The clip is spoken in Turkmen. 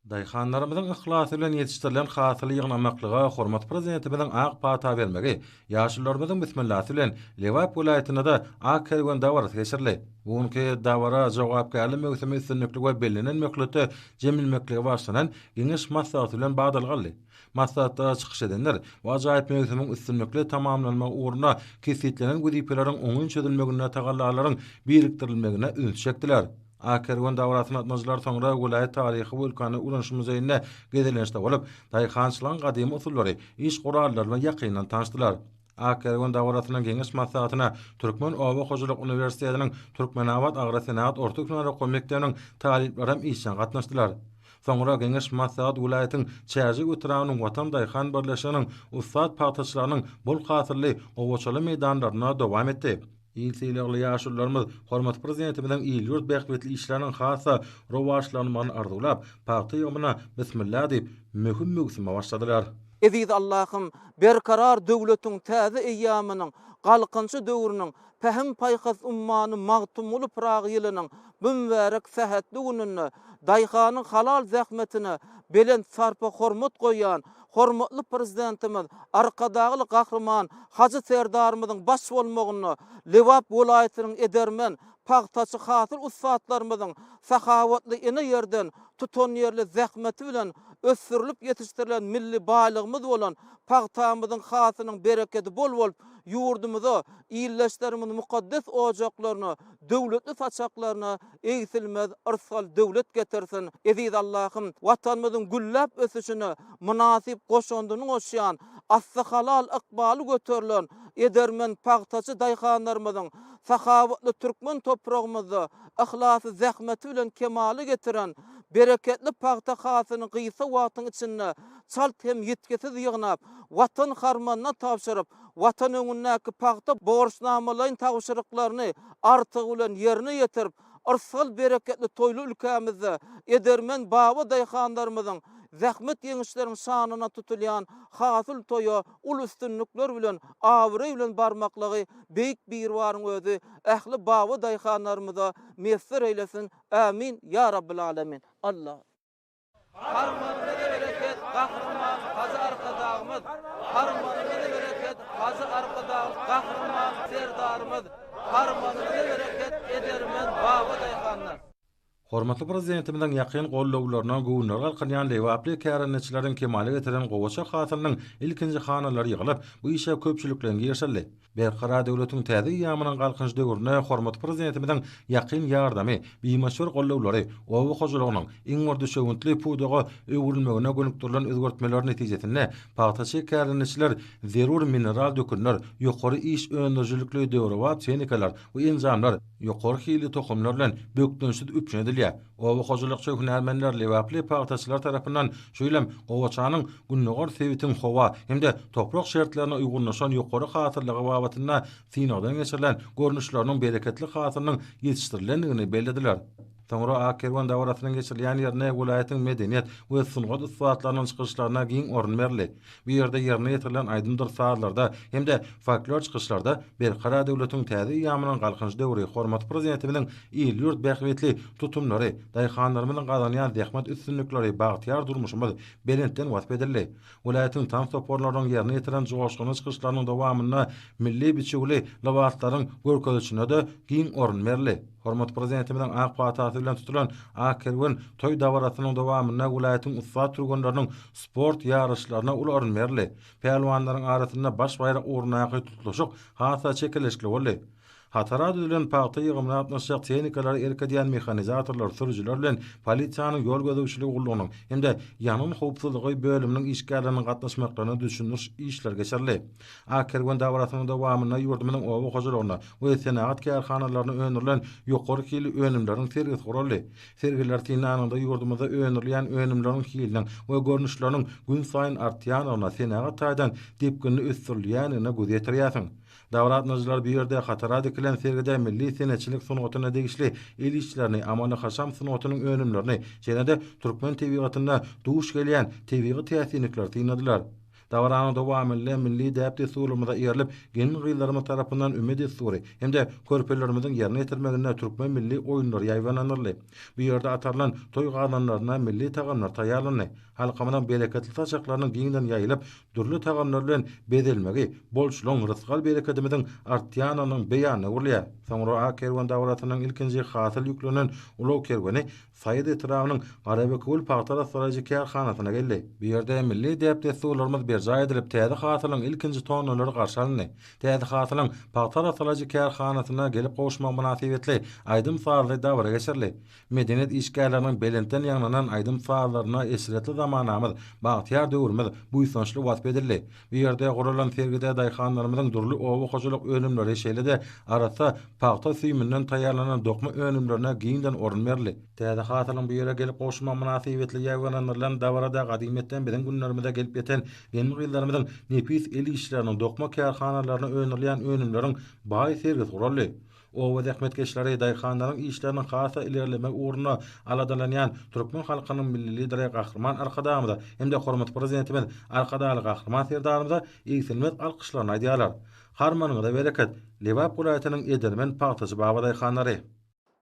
Daýhanlarymyzyň yhlasy bilen ýetişdirilen hasyly ýygnamaklyga hormatly Prezidentimiziň ak pata bermegi, ýaşulularymyzyň bismillasy bilen Lebap welaýatynda-da Ak kerwen dabarasy geçirildi. Bu günki dabara jogapkärli möwsümi üstünlikli we bellenen möhletde jemlemeklige bagyşlanan geňeş maslahaty bilen badalga aldy. Maslahatda çykyş edenler bu ajaýyp möwsümiň üstünlikli tamamlanmagy ugrunda kesgitlenen wezipeleriň oňyn çözülmeginde tagallalaryň birikdirilmegine üns çekdiler. Ak kerwen dabarasyna gatnaşyjylar soňra welaýat taryhy we ülkäni öwreniş muzeýinde gezelençde bolup, daýhançylygyň gadymy usullary, iş gurallary bilen ýakyndan tanyşdylar. Ak kerwen dabarasynyň geňeş maslahatyna Türkmen oba hojalyk uniwersitetiniň Türkmenabat agrosenagat orta hünär okuw mekdebiniň talyplary hem işjeň gatnaşdylar. Soňra geňeş maslahat welaýatyň Çärjew etrabynyň Watan daýhan birleşiginiň ussat pagtaçylarynyň bol hasylly gowaçaly meýdanlarynda dowam etdi. Il sylagly ýaşulularymyz hormatly Prezidentimiziň il-ýurt bähbitli işleriniň has-da rowaçlanmagyny arzuwlap, pagta ýygymyna Bismillah diýip, möhüm möwsüme başladylar. Eziz Allahym, Berkarar döwletiň täze eýýamynyň Galkynyşy döwrüniň Pähim-paýhas ummany Magtymguly Pyragy ýylynyň bu mübärek sähetli gününde daýhanyň halal zähmetine belent sarpa-hormat goýýan hormatly Prezidentimiz Arkadagly Gahryman Hajy Serdarymyzyň baş bolmagynda Lebap welaýatynyň edermen pagtaçy hasyl ussatlarymyzyň sahawatly ene ýerden tutanýerli zähmeti bilen ösdürilip ýetişdirilen milli baýlygymyz bolan pagtamyzyň hasylynyň berekedi bol bolup, ýurdumyza, ildeşlerimiziň mukaddes ojaklaryna, döwletli saçaklaryna egsilmez yrsgal-döwlet getirsin! Eziz Allahym, Watanymyzyň gülläp ösüşine mynasyp goşandyny goşýan, asly halal ykbaly göterilen edermen pagtaçy daýhanlarymyzyň sahawatly türkmen topragymyzda yhlasly zähmeti bilen kemala getiren bereketli pagta hasylyny gysga wagtyň içinde çalt hem ýitgisiz ýygnap, Watan harmanyna tabşyryp, Watan öňündäki pagta borçnamalaýyn tabşyryklaryny artygy bilen ýerine ýetirip, yrsgal-bereketli toýly ülkämizde edermen baba daýhanlarymyzyň zähmet ýeňişleriň şanyna tutulýan hasyl toýa uly üstünlikler bilen, abraý bilen barmaklygy Beýik Biribaryň özi ähli baba daýhanlarymyza miýesser eýlesin! Ämin! Ýa Rabbil Alemin! Allah! Harmanyňyza bereket Gahryman Hajy Arkadagymyz Harmanyňyza bereket Hajy Arkadagly Gahryman Serdarymyz Harmanyňyza bereket edermen baba daýhanlar. Hormatly Prezidentimiziň ýakyn gollawlaryna göwünleri galkynýan lebaply kärendeçileriň kemala getiren gowaça hasylynyň ilkinji hanalary ýygylyp, bu işe köpçülikleýin girişildi. Berkarar döwletiň täze eýýamynyň Galkynyş döwründe hormatly Prezidentimiziň ýakyn ýardamy, bimöçber gollawlary oba hojalygynyň iň bir düşewüntli pudaga öwrülmegine gönükdirilen özgertmeler netijesinde pagtaçy kärendeçiler zerur mineral dökünler, ýokary iş öndürijilikli döwrebap tehnikalar we enjamlar, ýokary hilli tohumlar bilen bökdençsiz üpjün edilýär. Oba hojalykçy hünärmenler lebaply pagtaçylar tarapyndan şu ýyl hem gowaçanyň gündogar sebitiň howa hem-de toprak şertlerine uýgunlaşan ýokary hasyllygy babatynda synagdan geçirilen görnüşleriniň bereketli hasylynyň ýetişdirilendigini bellediler. Soňra Ak kerwen dabarasynyň geçirilýän ýerinde welaýatyň medeniýet we sungat ussatlarynyň çykyşlaryna giň orun berildi. Bu ýerde ýerine ýetirilen aýdymdyr sazlarda hem-de folklor çykyşlarda Berkarar döwletiň täze eýýamynyň Galkynyş döwri, hormatly Prezidentimiziň il-ýurt bähbitli tutumlary, daýhanlarymyzyň gazanýan zähmet üstünlikleri, bagtyýar durmuşymyz belentden wasp edildi. Welaýatyň tans toparlarynyň ýerine ýetiren joşgunly çykyşlarynyň dowamynda milli biçüwli lybaslaryň görkezilişine-de giň orun berildi. Hormatly Prezidentimiziň ak patasy bilen tutulan Ak kerwen toý dabarasynyň dowamynda welaýatyň ussat türgenleriniň sport ýaryşlaryna uly orun berildi. Pälwanlaryň arasynda baş baýrak ugrundaky tutluşyk has-da çekeleşikli boldy. Hatara düzülen pagta ýygymyna gatnaşjak tehnikalara erk edýän mehanizatorlar, sürüjiler bilen polisiýanyň ýol gözegçiligi gullugynyň hem-de ýangyn howpsuzlygy bölüminiň işgärleriniň gatnaşmaklarynda düşündiriş işleri geçirildi. Ak kerwen dabarasynyň dowamynda ýurdumyzyň oba hojalygynda we senagat kärhanalarynda öndürilen ýokary hilli önümleriň sergisi guraldy. Sergileri synlanyňda ýurdumyzda öndürilýän önümleriň hiliniň we görnüşleriniň günsaýyn artýandygyna, senagat taýdan depginli ösdürilýändigine göz ýetirýärsiň. Dabara gatnaşyjylar bu ýerde hatara dikilen sergide milli senetçilik sungatyna degişli el işlerini, amaly-haşam sungatynyň önümlerini, şeýle-de türkmen tebigatynda duş gelýän tebigy täsinlikleri synladylar. Dabaranyň dowamynda milli däp-dessurlarymyza eýerilip, gelin-gyzlarymyz tarapyndan üme dessury hem-de körpelerimiziň ýerine ýetirmeginde türkmen milli oýunlary ýaýbaňlandyryldy. Bu ýerde atarylan toý gazanlarynda milli tagamlar taýýarlandy. Halkymyzyň bereketli saçaklarynyň giňden ýaýylyp, dürli tagamlar bilen bezelmegi bolçulygyň, rysgal-berekedimiziň artýanynyň beýanyna öwrülýär. Soňra ak kerwen dabarasynyň ilkinji hasyl ýüklenen ulag kerweni Saýat etrabynyň Garabekewül pagta arassalaýjy kärhanasyna geldi. Bu ýerde milli däp-dessurlarymyz berjaý edilip, täze hasylyň ilkinji tonnalary garşy alyndy. Täze hasylyň pagta arassalaýjy kärhanasyna gelip gowuşmagy mynasybetli aýdym-sazly dabara geçirildi. Medeniýet işgärleriniň belentden ýaňlanan aýdym-sazlaryna eşretli zamanamyz, bagtyýar döwrümiz buýsançly wasp edildi. Bu ýerde guralan sergide daýhanlarymyzyň dürli oba hojalyk önümleri, şeýle-de arassa pagta süýüminden taýýarlanan dokma önümlerine giňden orun berildi. Täze hasylyň bu ýere gelip gowuşmagy mynasybetli ýaýbaňlandyrylan dabarada gadymyýetden biziň günlerimize gelip ýeten gelin-gyzlarymyzyň nepis el işleriniň, dokma kärhanalarynda öndürilýän önümleriň baý sergisi guraldy. Oba zähmetkeşleri daýhanlaryň işleriniň has-da ilerlemegi ugrunda aladalanýan türkmen halkynyň Milli Lideri Gahryman Arkadagymyza hem-de hormatly Prezidentimiz Arkadagly Gahryman Serdarymyza egsilmez alkyşlaryny aýdýarlar. Harmanyňyza bereket, Lebap welaýatynyň edermen pagtaçy babadaýhanlary!